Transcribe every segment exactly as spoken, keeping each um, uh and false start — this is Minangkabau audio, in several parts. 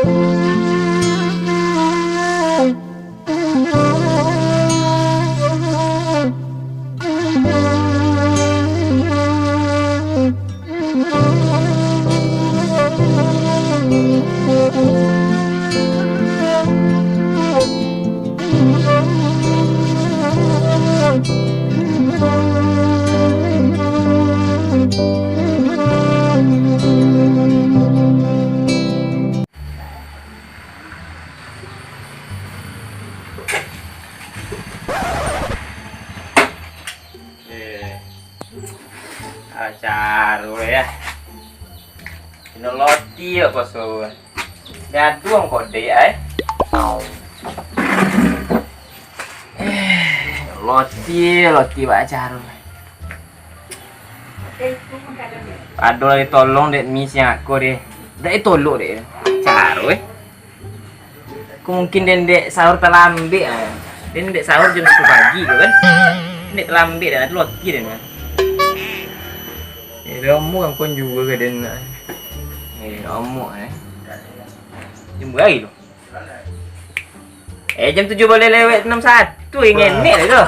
Eh, acaru ya. Ino loti ya, koso. Gaduang kode ai. Eh, loti, loti bak acaru. Ado lah ditolong dek mi siang ko deh. Dak ditolok dek. Acaru eh. Ko mungkin den dek sahur talambek ah. Den dek sahur jam satu pagi tu kan. Den dek talambek dan ado loti den kan. Eh, lamo kan kon juo ka den. Eh, lamo eh. Jam bara tu? Eh, jam tujuh boleh lewat enam satu, ingenek lah tu.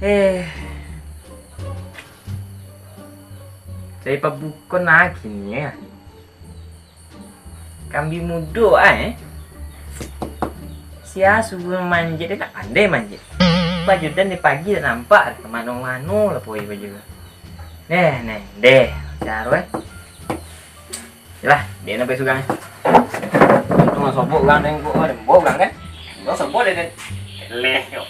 Eh. Cari pabukon lagi ni ya. Kambing mudo ah eh. Sia suruah manjek, dia tak pandai manjek. Baju dan di pagi tak nampak, ke mano-mano lah poi baju. Deh, neh, deh. Caro eh. Yalah, dia nak pergi surang eh. Untung lah sobok urang tengok, oh, tembok urang kan. Untung sobok dia, dia. Leh, yo.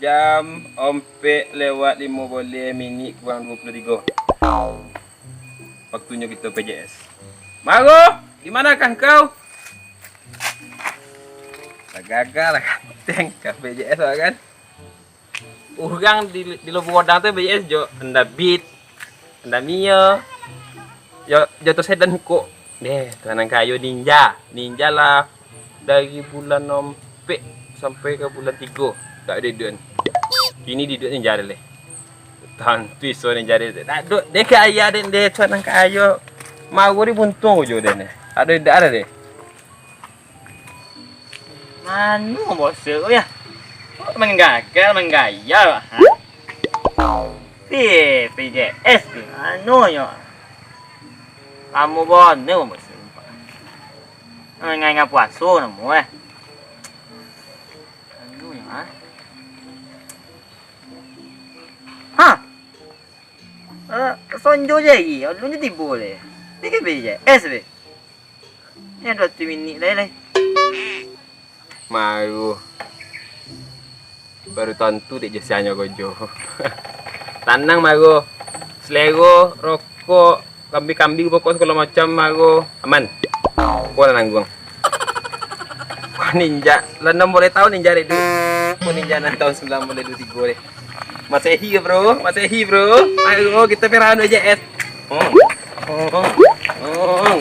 Jam ompek lewat limo boleh, minik kurang duo puluah tigo. Waktunyo kito P J S. Maro, di manakah engkau? Lah gagal lah ganteng ka P J S lah kan. Urang di, di Lubuk Godang tu P J S jo Honda Beat, Honda Mia, jo, jo tu sedan kok. Deh, tu nan kayo Ninja. Ninja lah dari bulan ompek sampai ka bulan tigo. Tak ada duit. Kini di duit Ninja ada leh. Tantu iso Ninja ada. Tak ada. Deh kaya deh, deh tu nan kayo. Maro di buntung jo deh ni. Ada dak ada deh. Mano bos tu, ya? Kok manggagal, manggayal, ha? Pi, P J S pi, mano nyo? Lamo bana bos tu. Ngai-ngai puaso namo, eh. Mano nyo, ha? Ha! Eh, sonjo je lagi, alun je tibo le. Pi ka P J S be. Ni ado tu minik lai, lai. Maro. Baru tantu dek jasianyo gojo. Tanang maro. Selero, rokok, kambing-kambing pokok sagalo macam maro. Aman. Ko lah nangguang. Ko ninja. Lah enam boleh taun ninja dek tu. Ko ninja nan taun sembilan boleh dua tigo deh. Masehi ke, bro? Masehi, bro. Ayo, kita perahan aja es. Oh. Oh. Oh.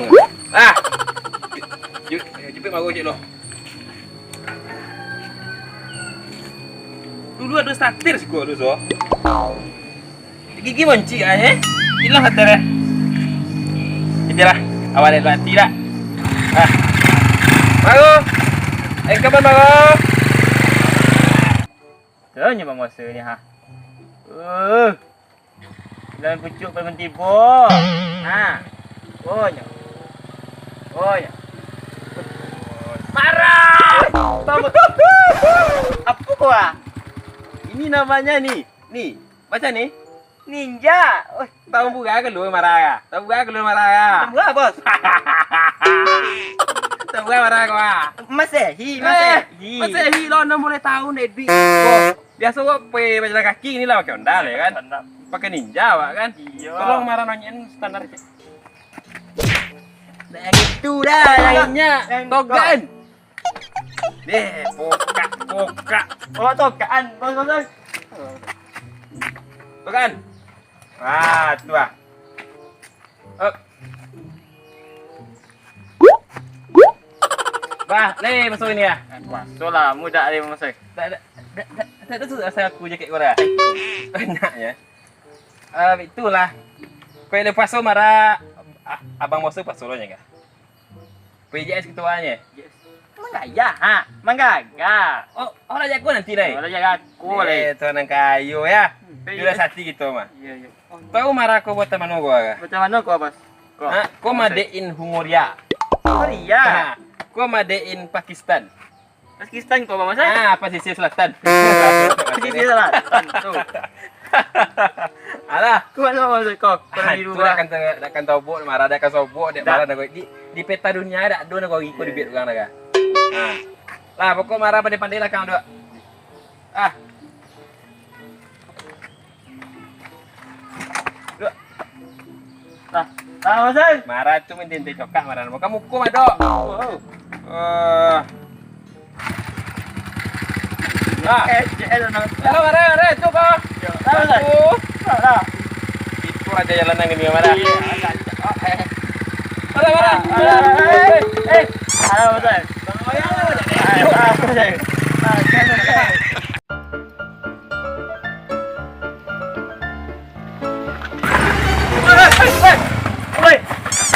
Ah. Ju-, ju-, jepit baru cik lo. Dulu ada satir siko dulu so. Gigi moncik ah, eh. Hilang satir eh. Itulah. Awal dari mati dah. Ah. Baru. Eh, kapan baru? Tu nyo manguaso ni, ha. Uh. Dalam pucuk paling tibo. Ha. Oh, nyo. Oh, nyo. Marah! Apo ko, ah? Ini namanya ni. Ni. Baca ni. Ninja. Oh. Tahu buka keluar marah ya? Tahu buka keluar marah ya? Tahu buka, bos. Tahu buka marah ko, ah. Masehi, eh, Masehi. Masehi lo enam boleh taun dek duit. Biaso kok pe bajalan kaki ni lah pakai Honda lah, ya kan? Honda. Pakai Ninja, Pak, kan? Iyo. Tolong marah nonyen standar cek. Nah, yang itu dah, yang inyak. Yang togan. Deh, pokak, pokak. Oh, togan. Bos, bos, bos. Togan. Ah, tu ah. Eh. Wah, leh masuk ini ya. Puaso lah, mudah deh masuk. Tak ada, tak ada, tak ada tu rasa aku jaket kau dah. Banyak ya. Ah, itulah. Kau yang puaso marah, ah, abang bos tu puaso lo nyaga. P J S ketuanya. Manggaya, ha, manggaga. Oh, orang jago nanti deh. Orang jago aku Eh, leh. Tuan yang kayu ya. Hmm, Jual iya. Sati gitu mah. Iya, iya. Oh, Tahu marah kau buatan mana gua? Macam mana kau, Bos? Kau. Ha, kau Bos. Made in Hungoria. Hungoria. Ha, kau made in Pakistan. Pakistan kau, Bos, eh? Ah, pesisir selatan. Pesisir selatan tu. Alah. Kau mana, Bos, kau? Kau Ah, di tu luar. Dah kan ter-, dah kan tobok, marah dah kan sobok, dah Dah. Marah dah kau. Di, di peta dunia dah ado nak kau iko di Iya. Biak orang dah. Ha. Lah, pokok marah pandai-pandai lah kau dok. Ah. Dok. Lah, lah, Bos, eh. Marah tu minta cokak marah. Kamu hukum adok. Oh. Eh. Nah. Eh, eh, eh, eh. Marah, marah, marah, tu kau. Yo, lah, Bos, eh. Satu. Lah, lah. Itu raja jalanan gini, marah. Iya, ada. Oh, eh. Marah, marah. Ah, ah, eh, eh, eh. Halo, Bos, eh. Bang Oyang lah, Bos, eh. Ah, ah, Bos, eh. Ah, jangan, Bos, eh. Woi, woi, woi.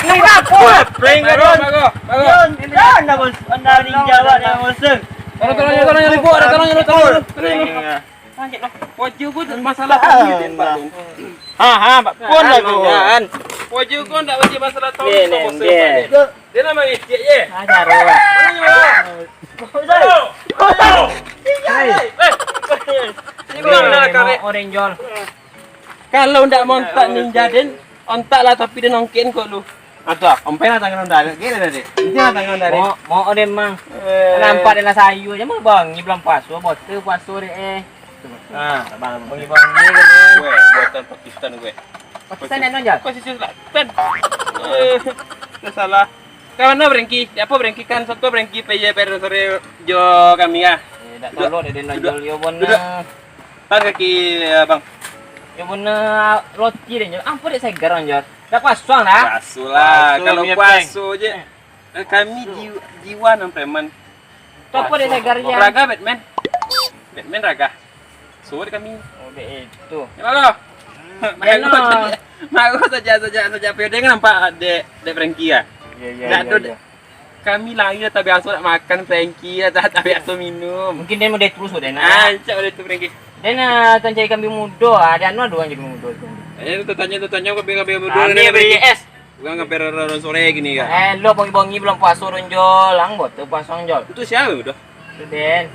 Ini apa? Prank, Bos. Bagus, bagus, bagus. Yon, Yon, dah, Bos. Anda ninja, Bos, dah, Bos. Tolong, tolong, tolong, tolong, tolong, tolong, tolong, tolong. Prank, ya. Sakit, Bos. Wajah gua masalah duit, Pak. Ha, ha, Pak. Pun lah tu. Kan. Wajah gua ndak wajah masalah tahun Ni, ni, Bos, ni. Pak. Dia nama ngecek je. Ajar, Bos. Mana nyawa? Halo. Halo. Hei. Eh. Ini gua nak Hei, karek. Mau orange, Jol. Kalau ndak mau ontak ninja den, ontak lah tapi den ongkin kok lu. Aduh, ompai lah tangan onda, gini dah, Dek. Ini lah tangan onda, Dek. Mau, mau den, Mang. Eh. Nampak den lah sayu aja, Mang, bang. Ini bulan puasa, botol puasa, Dek, eh. Ah, abang, abang. Bang, bang, ini, Dek, eh. Gue, buatan Pakistan gue. Pakistan, anu, Jal? Kau sisi selatan. Eh, dah salah. Kawan lo, Brengki. Siapa Brengki kan? Satu Brengki P J P R sore jo kami, ah. Eh, dak Duduk. Tolok deh, den Duduk. Nonjol, yo, bon, Duduk. Nah. Tahan kaki, eh, Bang. Yo, bon, nah, roti deh, Jal. Ampun, dek segar, Jal. Dak puasa, nah. Puasa lah. Puasa, Kalau niat, puasa Bang. Je. Eh. Eh, kami Tuh. Ji-, jiwa nan preman. Tu apa dek segarnya? Raga Batman. Batman raga. Suruh kami. Oh, dek itu. Ya, halo. Malu saja, malu saja, saja, saja. Pio dia nampak dek, dek Frankie ya? Iya, iya, Nggak iya, ada iya. Kami lahir tak biasa nak makan Frankie, tak, tak biasa minum. Mungkin dia model terus, dek, nah. Ah, cak model tu Frankie. Dia nak tuan cari kambing muda, ah. Dia anu ada orang jadi muda tu. Eh, tu tanya, tu tanya, kambing, kambing muda. Kami ni, beli Frankie. Es. Urang sampai rara sore gini kan? Eh, lo bongi-bongi bulan puasa, Ronjol. Ang boto puasa, Ronjol. Itu siapa, Budo? Itu, Den.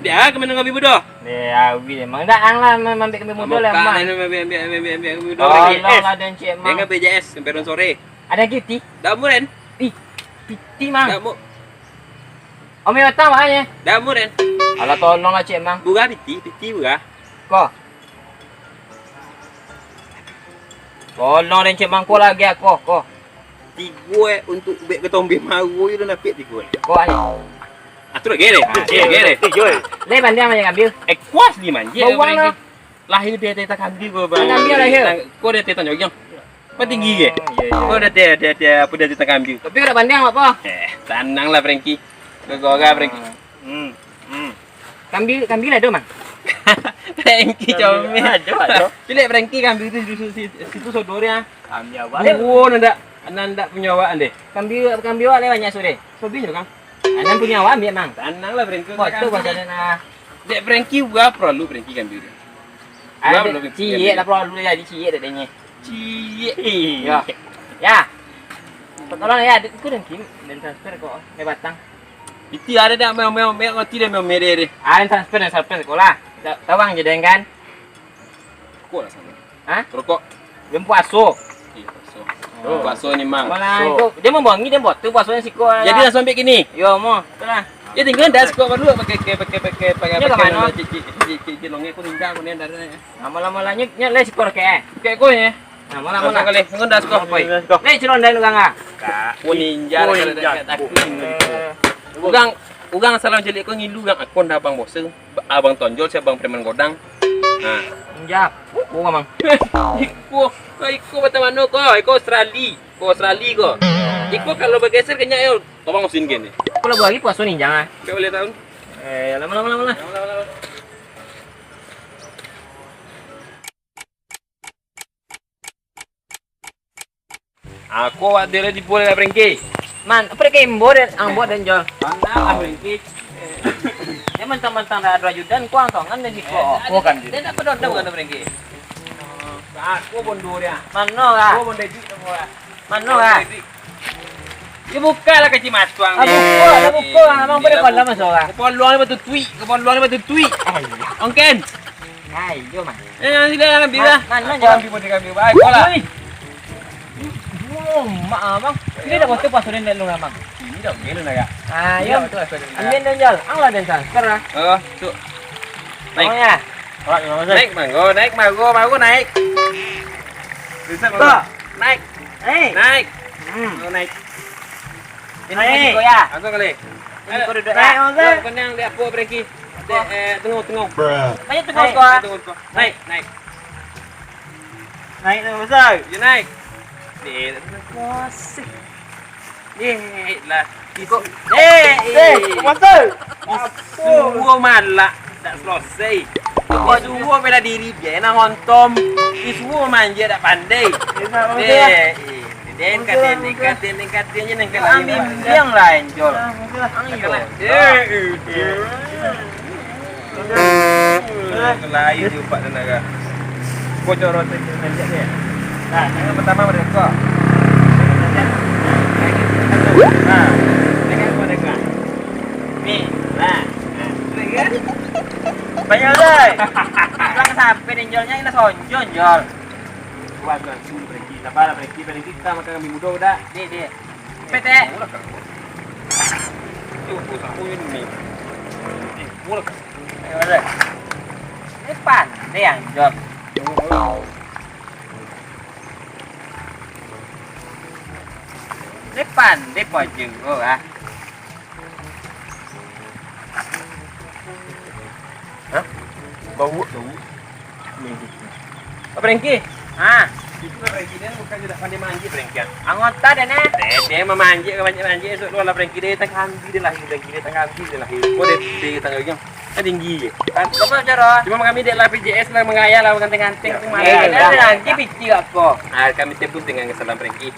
Dia ke mana ngabi Budo? Dia, awi emang. Dak, ang lah, mam-, ambil kami Budo lah, Mang. Ambil, ambil, ambil, ambil, ambil Budo. Tolong lah, Den, cik, Mang. Dia kan B J S sampai rara sore. Ada lagi, Ti? Dak mu, Den. Ih, piti, Mang. Dak mu. Om, iya, tahu, ah, ya. Dak mu, Den. Alah, tolong lah, cik, Mang. Buka piti, piti buka. Ko. Tolong den cek mangko lagi ako, ko. Tigo eh, untuk bek ketombe maru je dah napik tigo eh. Ko ai. Ah, tu lagi deh. Ah, tu lagi deh. Tigo eh. Leh bandiang banyak ambil. Eh, kuas di manje. Bawang lah. Lahir dia teta kambing gua, Bang. Kambing lahir. Kau dia teta nyogeng. Apa tinggi ke? Oh, iya, iya. Kau dia dia dia dia apa dia teta kambing. Tapi kau dak bandiang apa? Eh, tenang lah, Frankie. Kau gora, Frankie. Hmm. Hmm. Kambing, kambing lah tu, Mang. Frankie comel. Aduh, aduh. Pilih Frankie kambing tu di situ, situ sodor ya. Kambing awak. Buo nandak, nandak punyo awak ande. Kambing, kambing awak leh banyak sore. Sobi nyo, Kang. Anan punyo awak ambil, Mang. Tenang lah, Frankie. Kau tu pasal nah. Dek Frankie, gua perlu Frankie kambing tu. Ada ciek lah perlu jadi ciek dek denye. Ciek. Iya. Ya. Tolong ya, aku dan Kim dan transfer kok. Eh, batang. Itu ada dah meh meh meh roti dah meh meh deh. Ah, transfer, transfer sekolah. Tawang je deh kan. Kok lah sama. Hah? Rokok. Belum puaso. Iya, puaso. Oh. Puaso ni, Mang. Malah itu dia mau bongi dia buat tu puasonya siko. Jadi langsung ambil kini. Yo, mau. Itulah. Ya tinggal dah siko baru pakai pakai pakai pakai Dia pakai kemana? Cik cik cik cik longe kuning dah kuning dah. Lama-lama lah, nyo, nyo leh sikor ke, eh? Kek kau, eh? Nah, malah, malah. Kali, ngundas kau. Apa? Leh, cilon dah, urang, ah. Kak, kuninja, kuninja. Urang, urang salam cilik kau ngilu, urang akun dah abang bosen. Abang tonjol, si abang preman godang. Nah. Ninja. Kau, Mang. Iko, kau iko batang mano kau? Iko Australia. Kau Australia kau. Iko kalau bageser kanyak yo, tolong usin gini. Kalau buah lagi puaso ninjang ah. Kau boleh tahu? Eh, lama, lama, lama lah. Lama, lama, lama. Aku awak dia di boleh lah berengki. Man, apa dia kembo dan ang buat dan jol? Mana lah berengki? Dia mentang-mentang dah ada ajudan, kuang tongan dan siko. Oh, kan dia. Dia nak pedondam kan berengki? Aku bondo dia. Mano lah? Aku bondo di semua. Mano lah? Dia buka lah kacamata ang. Ah, buka, dah buka. Abang boleh kolam masuk lah. Kepala luar ni batu tui, kepala luar ni batu tui. Ayo. Ongken. Ayo, Mas. Eh, jangan sila jangan ambil lah. Mana, Jal? Ambil, boleh ambil. Baik, bola. Oi. Dulu mak abang. Ini dah botol pas udah lu abang. Ini dah ambil lah ya. Ayo. Ambil dong, Jal. Ang lah dan transfer lah. Oh, tu. Naik. Oh ya. Naik manggo, naik manggo, manggo naik. Bisa manggo. Naik. Naik. Naik. Hmm. Manggo naik. Ini naik. Kau ya. Aku kali. Ini kau duduk ya. Naik, Mas. Kau yang lihat apa berengki. Dek, eh, tengok, tengok. Banyak tengok kau. Tengok kau. Naik, naik. Naik tu, Mas. Dia naik. Dek, masih. Dek lah. Iko. Dek. Eh, Mas. Suruh malak tak selesai. Kau suruh bela diri dia nak hontom. Disuruh manja tak pandai. Dek. Den katen, den katen, den katen je nang kalah. Ambil biang lah, Enjol. Ang iyo. Eh, eh, eh. Lain je upak dan agak. Kau coro tu nanjak dia. Nah, yang pertama pada kau. Nah, dengan kau dengar. Ni, lah. Banyak lah. Bilang sampai Enjolnya ini sonjo, Enjol. Kuat tu langsung berhenti. Sabarlah berhenti, berhenti. Kita makan kami muda udah. Dek, dek. Petek. Murah kan? Yo, bos aku ini. Eh, murah kan? Ayo, Dek. Ini pandai yang jawab. Ini pandai kau juga, ah. Hah? Bau, bau. Apa Rengki? Ah. Itu Rengki, dia bukan tidak pandai manjik, Rengki. Anggota dia, nah. Dia, dia memanjik, memanjik, manjik. Esok tu lah Rengki, dia datang ambil, dia lahir, Rengki, dia datang ambil, dia lahir. Kok dia, dia datang lagi? Kan tinggi je. Kan, apa cara? Cuma kami dek lah P J S lah, mengayal lah, ganteng-ganteng tu, ya, main. Ya, ya. Nanti picik apa? Ah, kami tepun dengan kesalahan Rengki.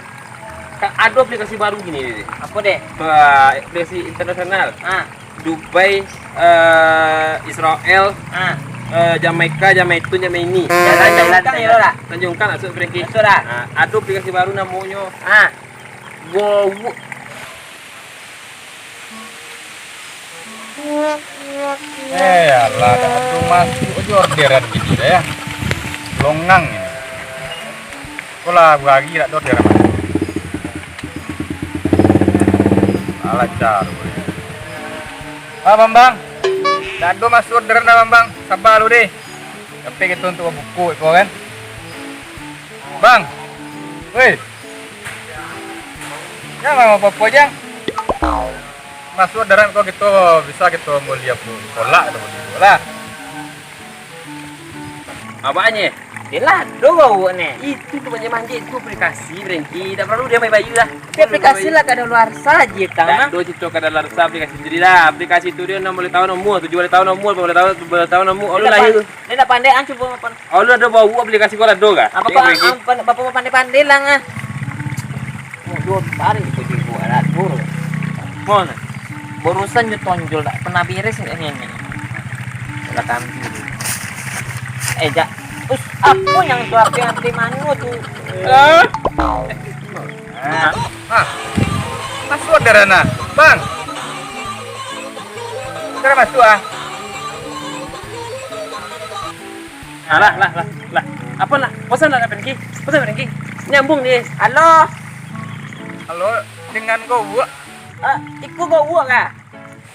Kan ado aplikasi baru gini, Dek. Apo, Dek? Ba, aplikasi internasional. Ah. Dubai, eh, Israel, ah, eh, Jamaika, Jamaitun, Jamaini. Jalan, jalan, Tanjung Kang, jalan. Tanjung Kang, masuk Frankie. Masuk dah. Ah, ado aplikasi baru namonyo, ah, Gowuk. Eh, alah, dak ado masuk aja orderan kini dah, ya. Longang ini. Ko lah, bahari dak ado orderan masuk. Alah, caro. Ah, Bambang. Dak ado masuk orderan dah, Bambang. Saba lu deh. Sampai kito untuak babuko iko kan. Bang. Woi. Jangan apo-apo, Jang. Masuk darat ko kito bisa kito boli apo, kolak atau boli apo lah. Apo nyo? Yelah, ado gowok ne. Itu tu banyak manjek tu aplikasi, Rengki. Tak perlu dia main bayu lah. Tapi aplikasi lah kadaluarsa je, tang. Tak ado cito kadaluarsa aplikasi sendiri lah. Aplikasi tu dia enam boleh tahu umur, tujuh boleh tahu umur, lapan boleh tahu, tujuh boleh tahu umur. Dia tak lahir. Dia tak pandai, ah, cuba apa? Oh, lu ado bau aplikasi kau ado kah? Apa kau, ah, pan-, bapak pandai-pandai lah, ah. Waduh, tarik tu di gua, atur. Mon, barusan je tonjol tak pernah beres ni, ni, ni. Lah kami. Eh, Jak. Us, apa yang tu, apa yang di mana tu? Eh? Ah, ah. Masuk dah, Rana. Bang. Dah masuk, ah. Ah, lah, lah, lah, lah. Apa nak? Pesan nak, Rengki? Pesan, Rengki. Nyambung ni. Halo. Halo, dengan Gowok? Ah, iko Gowok kah?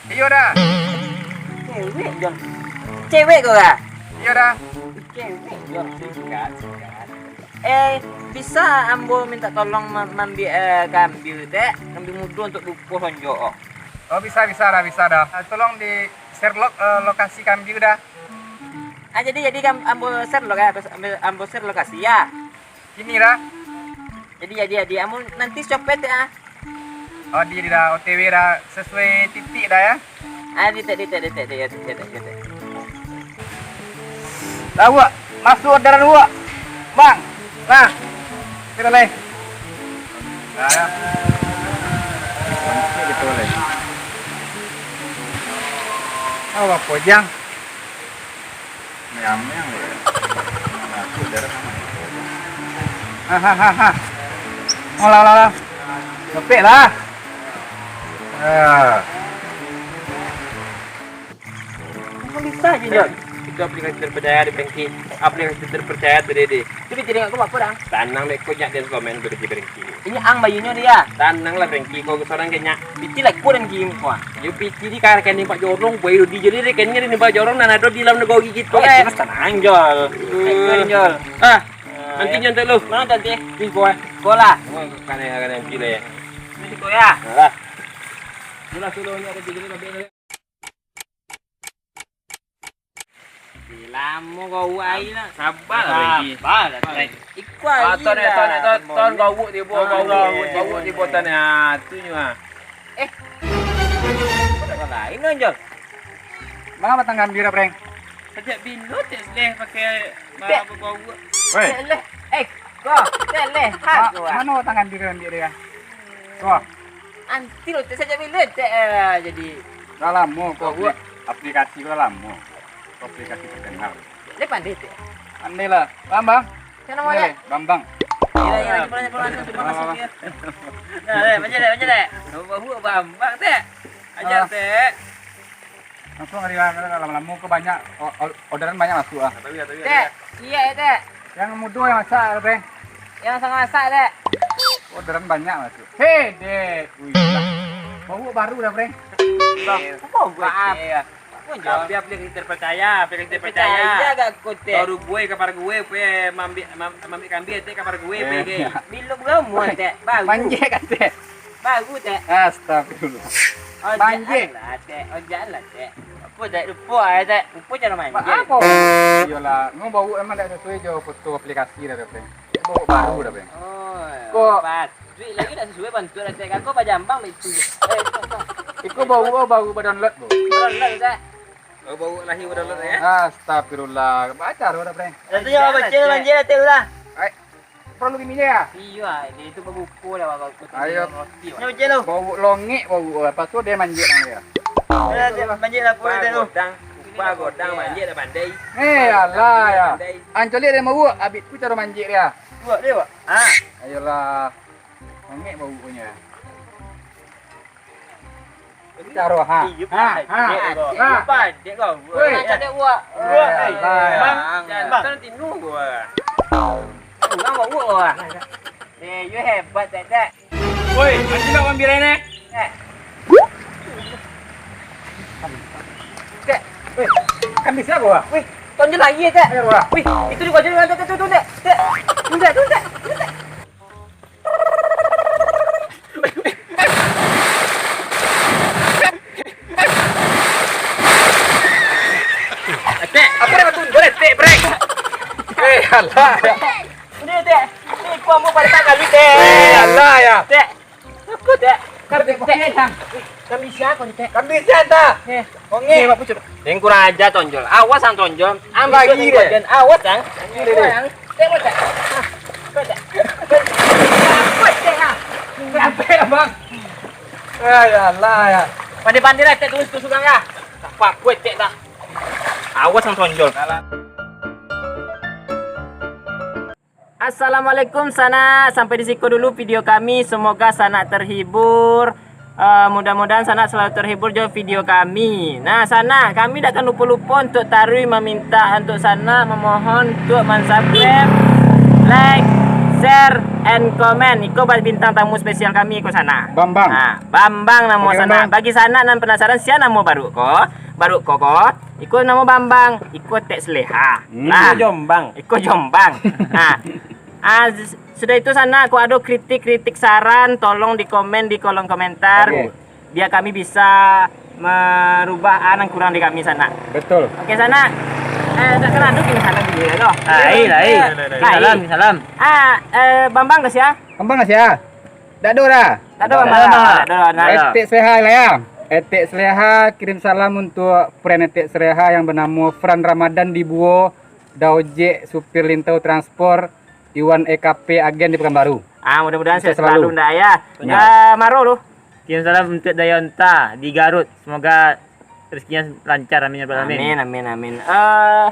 Iyo dah. Cewek, Jon. Cewek ko kah? Iyo dah. Cewek, Jon. Sikat, sikat. Eh, bisa ambo minta tolong ma-, maambiak, eh, kambing tu, kambing mudo untuak dukuah sonjo, oh. Oh, bisa, bisa dah, bisa dah. Ah, tolong di share lok-, eh, lokasi kambing dah. Ah, jadi, jadi kam-, ambo share lok-, eh, ambo, ambo share lokasi, ya? Kini dah. Jadi, jadi, jadi. Ambo nanti copet, ya. Oh, di, di dah, O T W dah sesuai titik dah, ya. Ah, di tek, di tek, di tek, di tek, di tek, di tek. Dah, Wak. Masuk orderan, Wak. Bang. Nah. Kita leh. Nah, ya. Masuk gitu leh. Oh, apa, Jang? Meang-meang, ya. Masuk darah. Hahaha. Olah, olah, olah. Cepek lah. Ah. Kok bisa aja, Jol? Itu aplikasi terpercaya di Franky. Aplikasi terpercaya tu, Dede. Tapi jadi aku apa, Dang? Tanang, dek, kau jak den komen berhenti-berhenti. Ini ang bayunyo dia. Tanang lah, Franky. Kau seorang kena. Piti lah, kau dan Kim, kau. Yo, piti di kar rekening Pak Jorong, boy, di jadi rekening di Pak Jorong, nan ada di dalam negeri gitu, Oh, eh. Terus tenang, Jol. Hmm. Tenang, Jol. Ah, Ah, nanti ya. Nyantai lu. Mana nanti? Di gua. Gua lah. Oh, kane, kane, gila ya. Ini gua ya. Nah, lah. Itulah suruh ni ada di sini, tapi Lamo kau uai nak. Sabar lah, Franky. Sabar lah, Franky. Iko Ah, aja ton, eh, lah. Ton, eh, ton, ton, gawuk tibo, Ton, gawuk, gawuk gawuk tibo. Tibo, ton, eh. Ah, tu nyo, ah. Eh. Kau lain, Anjol. Manga batang gambir, Preng? Sajak bilo tek leh pakai Tek. Bau-bau. Weh. Tek leh. Eh, kau, tek leh. Ha, Ma-, kau, ah. Mano batang gambir ambiak dia? Kau. Antil, tek sajak bilo tek, eh, jadi. Dah lamo kau Kau buat. Apli-, aplikasi kau dah lamo. Kau aplikasi terkenal. Dia pandai tek. Pandai lah. Paham, Bang? Siapa nama Boleh, dia? Bambang. Iya, iya, lagi pulang, pulang, pulang, Bambang, masuk Bambang. Dia. Nah, tek, macam tek, macam tek. Bau-bau Bambang, tek. Aja, Ah. Tek. Langsung hari lah, lamo-lamo ke banyak, o-, o-, orderan banyak masuk ah. Tek, iya ya, Tek. Yang mudo yang masak, Tek. Yang sangat masak, Tek. Orderan banyak masuk. Hei, Dek. Wih, lah. Bau baru dah, Preng. Lah, apa buat Maaf. Tek, ya? Apa je? Tapi aplikasi terpercaya, aplikasi terpercaya. Percaya gak kau, Tek? Baru gue, kapar gue, pe mambi-, mam-, mambi kambing, Tek, kapar gue, pe, Eh. Tek. Bilo berapa, Tek? Baru. Manjek kan, Tek? Baru, Tek. Astagfirullah. Ojek Banjir. Lah, Tek. Ojek lah, Tek. Apa, Tek? Lupa, eh, Tek. Lupa cara manjir. Apa? Iyolah, ngau bau emang tak sesuai jo foto aplikasi dah, Tek. Bau baru dah, Tek. Oh, Kok? Pas. Duit lagi tak sesuai bantuak dah, Tek. Kau pajambang itu. Eh, itu apa? Iko bau, oh, baru ba-download, bro. Download, Tek. Oh, bau lahir ba-download, ya? Astagfirullah. Baca dah, Tek. Nanti nyawa Ojek lah, baca Tek. Manjir lah, Tek, lah. Ai, perlu bini dia? Iya, dia tu berbuku dah, bagus. Ayo. Roti, Tek. Nyawa Ojek lu. Bau longek, bau apa tu dia manjir nang dia. Ya, dia manjir lah, Tek, tu. Godang, upah godang, manjir dah pandai. Eh, alah, ya. Pandai. Ancolik dia mau, abis tu cara manjir dia. Buat dia, Pak. Ha. Ayolah. Longek bau punya. Taruh, ha. Iya, Ha, ha, Tek, ha. Tek, Tek, kau. Woi. Macam dia buat. Eh, alah, ya. Bang, Bang. Jantan tinu gua. Bang, bawa gua. Eh, you hebat, Tek, Tek. Woi, macam nak ambil ni? Eh. Tek. Weh, kan bisa gua. Weh, tonjol lagi, Tek. Ayo, gua. Weh, itu juga tonjol, Tek, Tek, Tek, Tek. Tek, Tek, Tek, Tek. Tek, apa dia tu? Boleh, Tek, break. Eh, alah. Udah, Tek. Ini gua mau balik kali, Tek. Eh, alah, ya. Tek. Apa, Tek? Kambing, Tek. Kambing siapa ni, Tek? Kambing siapa, Tek? Eh. Bongek. Eh, Mak Pucuk. Yang kurang ajar, Tonjol. Awas, ang, Tonjol. Ambil Bagi duit dia. Tonjol. Awas, ang. Ini dia. Awas, ang. Tek, Tek. Ah. Tek, Tek. Apa, Tek, ah? Kenapa, Bang? Eh, ya Allah, ya. Pandai-pandai lah, Tek, turun situ surang, ya. Tak apa-apa, Tek, dah. Awas, ang, Tonjol. Assalamualaikum, sanak. Sampai di siko dulu video kami. Semoga sanak terhibur. Eh, mudah-mudahan sanak selalu terhibur jo video kami. Nah, sanak, kami dak akan lupo-lupo untuk taruih maminta untuk sanak, memohon untuk mansubscribe, like, share, and comment. Iko buat bintang tamu spesial kami, iko sanak. Bambang. Nah, Bambang namo Oke, sanak. Bambang. Bagi sanak nan penasaran, sia namo baru ko? Baru ko ko? Iko namo Bambang, iko Tek Seleha. Hmm. Nah, Iko Jombang. Iko Jombang. Nah, ah, s-, sudah itu sanak, kok ado kritik-kritik, saran, tolong di komen di kolom komentar. Oke. Biar kami bisa merubah a nan kurang di kami sanak. Betul. Oke, sanak. Eh, tak kena aduk ini sanak dulu ya, doh. Lai, lai. Lai. Salam, salam. Ah, eh, Bambang ke sia? Bambang ke sia? Dak ado dah. Tak ada, Bang. Tak ada, Bang. Etek Seleha lah ya. Etek Seleha, kirim salam untuk friend Etek Seleha yang bernamo Fran Ramadan di Buo, Daojek, supir Lintau Transport, Iwan E K P, agen di Pekanbaru. Ah, mudah-mudahan sehat selalu, ndak ya. Ya. Ah, Maro lu. Kirim salam untuk Dayonta di Garut. Semoga rezekinya lancar, amin ya rabbal alamin. Amin, amin, amin. Eh,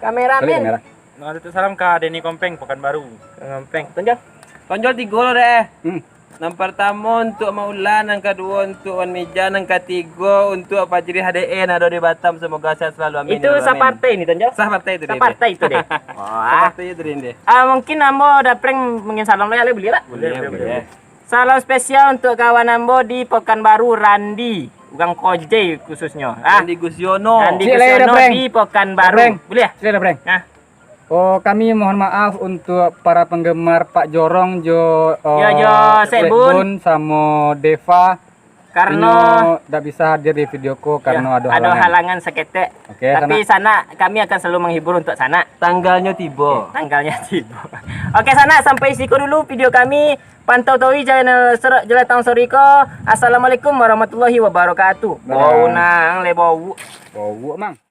kameramen. Balik kamera. Nak titip salam ka Denny Kompeng, Pekanbaru. Kompeng. Tonjol. Tonjol tigo lo deh. Hmm. Nan partamo untuk Mak Ulan, nan kaduo untuk Wan Mijan, nan katigo untuk Fajri H D E nan ado di Batam. Semoga sehat selalu. Amin. Itu ya rabbal alamin. Sapartai ni, Tonjol? Sapartai itu deh. Sapartai itu deh. Wah. Sapartai itu deh. Ah, mungkin ambo ado prank mungkin salam lo ya, boleh lah? Boleh, boleh, boleh. Salam spesial untuk kawan ambo di Pekanbaru, Randi, urang Kojei khususnyo. Ah, Randi Gusiono. Randi Gusiono di Pekanbaru. Boleh ya? Boleh, boleh. Nah. Oh, kami mohon maaf untuk para penggemar Pak Jorong jo, eh, Sek Bun. Sek Bun samo Deva. Karena inyo dak bisa hadir di video ko karena ado halangan. Ado halangan saketek. Oke, tapi sanak, kami akan selalu menghibur untuk sanak. Tanggalnyo tibo. Tanggalnyo tibo. Oke, sanak, sampai siko dulu video kami. Pantau tawi channel Serok Jelatang Soriko. Assalamualaikum warahmatullahi wabarakatuh. Bye. Bau nang le bau. Bau, Mang.